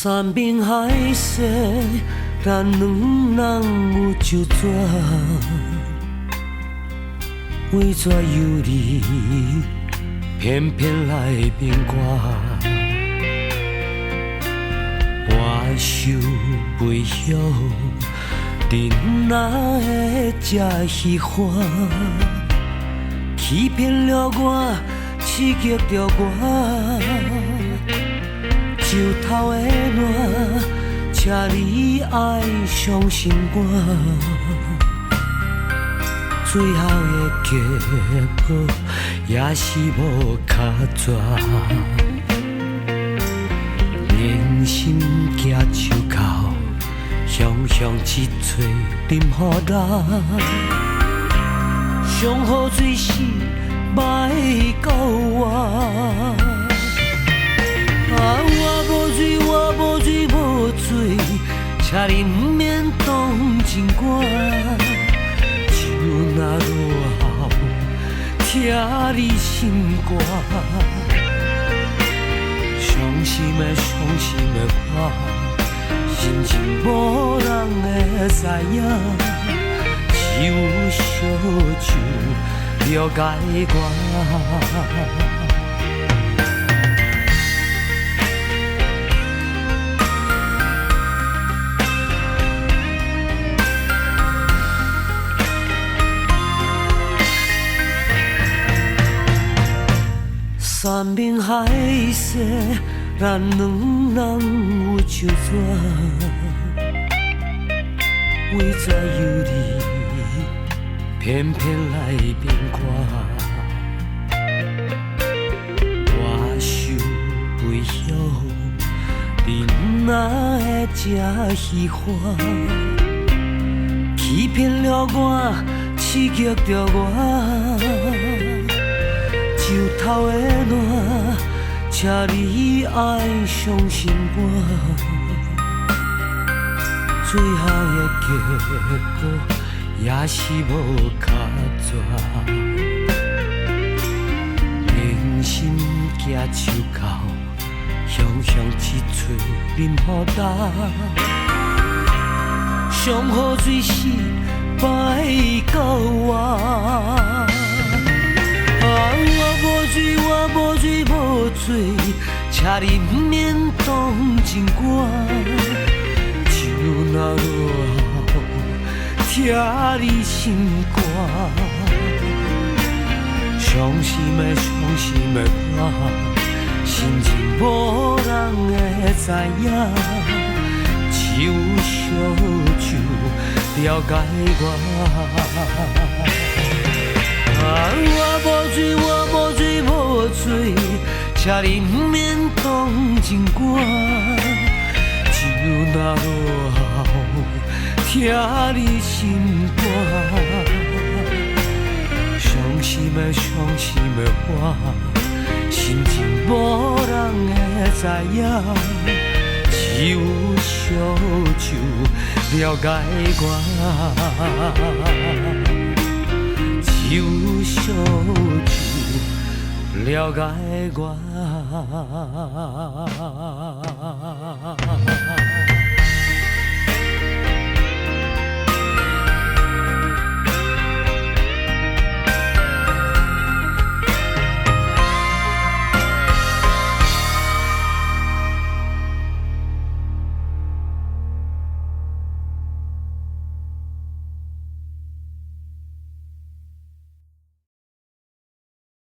山盟海誓，咱兩人有咒詛，為怎有你，偏偏來變卦？我受袂曉，你哪會這虚華？欺騙了我，刺激著我。樹頭的爛，請你愛相信我。最後的結果也是無跤蛇。人心行樹口，雄雄一吹沉雨落，上好水死莫顧我。啊！我無罪，我無罪，無罪，請你毋免同情我。酒若落後，疼你心肝。傷心的，傷心的我，心情無人會知影，只有燒酒了解我。山盟海誓，咱兩人有咒詛，為怎有你，偏偏來變卦？我受袂曉，你哪會這虚華？欺騙了我，刺激著我。樹頭的爛，請你愛相信我。最後的結果也是無跤蛇。人心行樹口，雄雄一吹淋雨焦。上好水死莫顧我。我無罪，我無罪，無罪，請你毋免同情我。酒若落後，疼你心肝。傷心的，傷心的我，心情無人會知影，只有燒酒了解我。啊！我無罪，我無罪，無罪，請你毋免同情我。酒若落後，疼你心肝。傷心的，傷心的我，心情無人會知影，只有燒酒了解我。只有燒酒了解我。